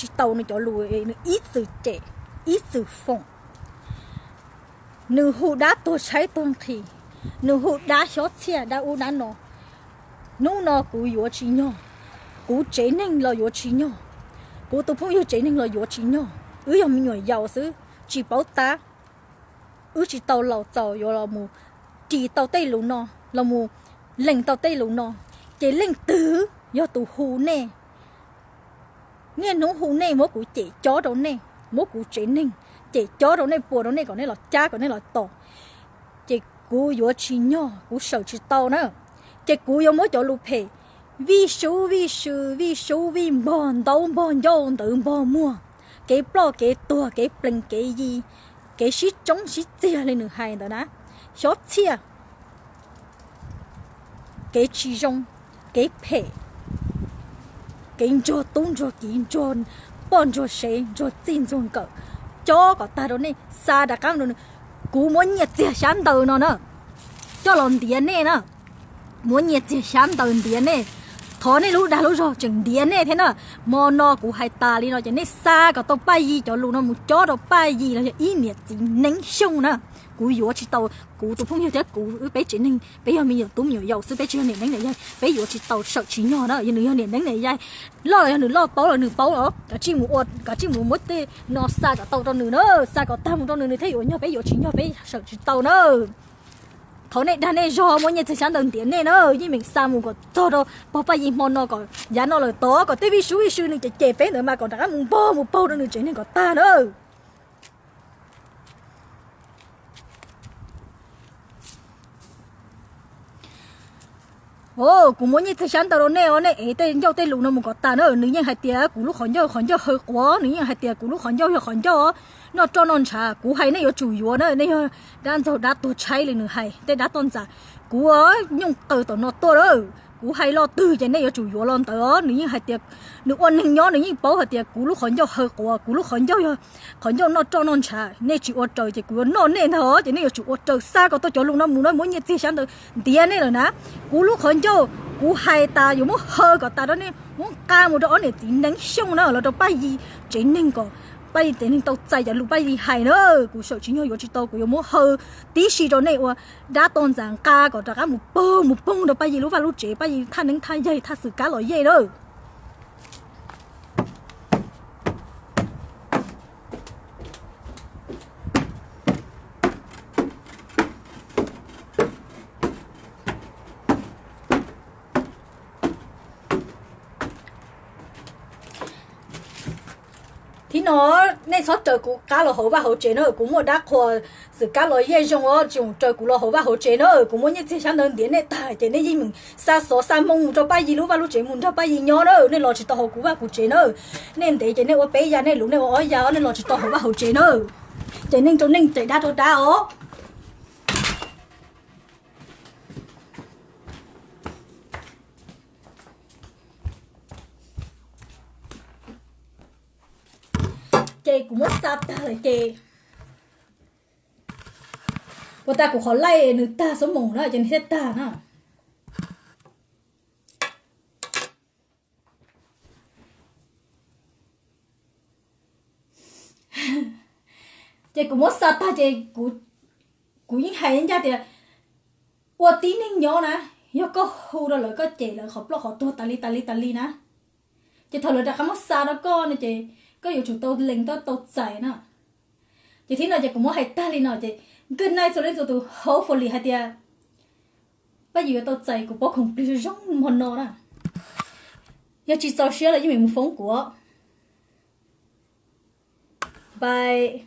tsis tau nws cov lus, nws ib txwm cem, ib txwm foom. Nws hu dab tuag tshaib tuag nqhis, nws hu dab xyob txhiaj dab ub dab no. Hnub no kuv yuav tsis nyog, kuv tsev neeg los yuav tsis nyog, kuv tus phooj ywg tsev neeg los yuav tsis nyog. Wb yog me nyuam yaus xwb, tsis paub tab. Wb tsis tau laus txaus yuav los mus ris tau tej lus no, los mus lees tau tej lus no. Ces leej twg yog tus hu nej? Niaj hnub hu nej, muab kuv cem cob rau nej, muab kuv tsev neeg cem cob rau nej, puas rau nej kom nej los cab kom nej los tos. Ces kuv yuav tsis nyog, kuv sawm tsis tau na. Ces kuv yuav muab cov lus phem, vij sub vij sw, vij sub vij npog, ntaub npog ncauj, ntawv npog muag, kev ploj kev tuag, kev plees kev yi, kev sib tsoob sib txiag li nws hais ntawd na, xyob txhiaj, kev tsis zoo, kev phem, kev ntsog tub ntsog kiv, ntsog poj ntsog sev, ntsog txij ntsog nkawm, cob kom tag rau nej, xa rov qab rau nws. Kuv muab nyiaj txiag xyab ntawv no na, coj los ntiav nej na. Muab nyiaj txiag xyab ntawv ntiav nej, thov nej lub dag lub zog tseem ntiav nej thiab na. Hmo no kuv hais tas li no ces nej xa kom tau Paj Yig cov lus no mus cob rau Paj Yig los yog ib niam txiv Neeb Xyooj na. Kuv yuav tsis tau, kuv tus phooj ywg thiab kuv wb peb tsev neeg peb yog me nyuam tub me nyuam yaus xwb, peb tsis yog niam neeb niam yaig, peb yuav tsis tau, sawm tsis nyog na. Yog nws yog niam neeb niam yaig, loj los yog nws loj, paub los nws paub os, kav tsij mus ua, kav tsij mus muab tej no xa kom tau rau nws na, xa kom tag mus rau nws nws thiaj yuav nyog, peb yuav tsis nyog, peb sawm tsis tau na. Thov nej dag nej zog, muab nyiaj txiag xyab ntawv ntiav nej na, yeej meem xa mus kom txog rau pog Paj Yig hmo no kom yav no lawm tod kom tej vij sub vij sw nws cem cem peb ntawd mas kom rov qab mus npog mus paug rau nws tsev neeg kom tag na. Kuv muab nyiaj txiag xyab ntawv rau nej os, nej ev tej ncauj tej lus no mus kom tag na. Nws yeej hais tias kuv lub qhov ncauj, qhov ncauj haw quav, nws yeej hais tias kuv lub qhov ncauj yog qhov ncauj noj roj noj ntshav. Kuv hais nej yuav tsum yuav na, nej yog dab ntxaug dab tuag tshaib li nws hais tej dab toj ntxas. Kuv nyooj qaws tom no tuaj lawm, kuv hais lo twg ces nej yuav tsum yuav lo ntawd os. Nws yeej hais tias nws ua neeg nyob nws yeej paub hais tias kuv lub qhov ncauj haw quav, kuv lub qhov ncauj yog qhov ncauj noj roj noj ntshav, nej tsis ua raws ces kuv yuav noj nej ntag os. Ces nej yuav tsum ua raws, xa kom tau cov lus no mus na, muab nyiaj txiag xyab ntawv ntiav nej lawm na. Kuv lub qhov ncauj kuv hais tas yuav muab haw kom tas rau nej, muab nqa mus rau ob niam txiv Neeb Xyooj na, los rau Paj Yig tsev neeg kom Paj Yig tsev neeg tau txais cov lus Paj Yig hais na. Kuv sawm tsis nyog yuav tsis tau, kuv yuav muab haw tib si rau nej ua dab toj ntxas nqa kom rov qab mus paug mus poog rau Paj Yig lub vaj lub tsev, Paj Yig thaj neeb thaj yaig thaj xwm kab los yej na. Thib no nej txhob raws kuv qab los hauv vaj hauv tsev na, kuv muaj dab qhuas xwm kab los yej zoo os, tsis raws kuv los hauv vaj hauv tsev na. Kuv muab nyiaj txiag xyab ntawv ntiav nej tag ces nej yeej meem xa xov xa moo mus rau Paj Yig lub vaj lub tsev mus nrog Paj Yig nyob na, nej los tsis tau hauv kuv vaj kuv tsev na. Nej ntev ces nej ua peb ya, nej luv nej ua ob ya, nej los tsis tau hauv vaj hauv tsev na. Ces neej rau neej, ces dab rau dab os. Ces kuv muab xa tag lawm ces, ua tas kuv qhov laij nws tag xuab moos na ces nws thiaj tag na. Ces kuv muab xa tag ces kuv yeej hais ncaj tias ua tib neeg nyob na, yog koj hu rau lawv, koj cem lawv qhov ploj qhov tuag tas li tas li tas li na, ces thaum lawv rov qab muab xa rau koj no ces koj yuav tsum tau lees tau txais na. Ces thib no ces kuv muab hais tag li no ces good night txhua leej txhua tus, hopefully hais tias Paj Yig yuav tau txais kuv pob khoom plig zoo hmo no na. Yog tsis txaus siab los yeej meem mus foob kuv. Bye.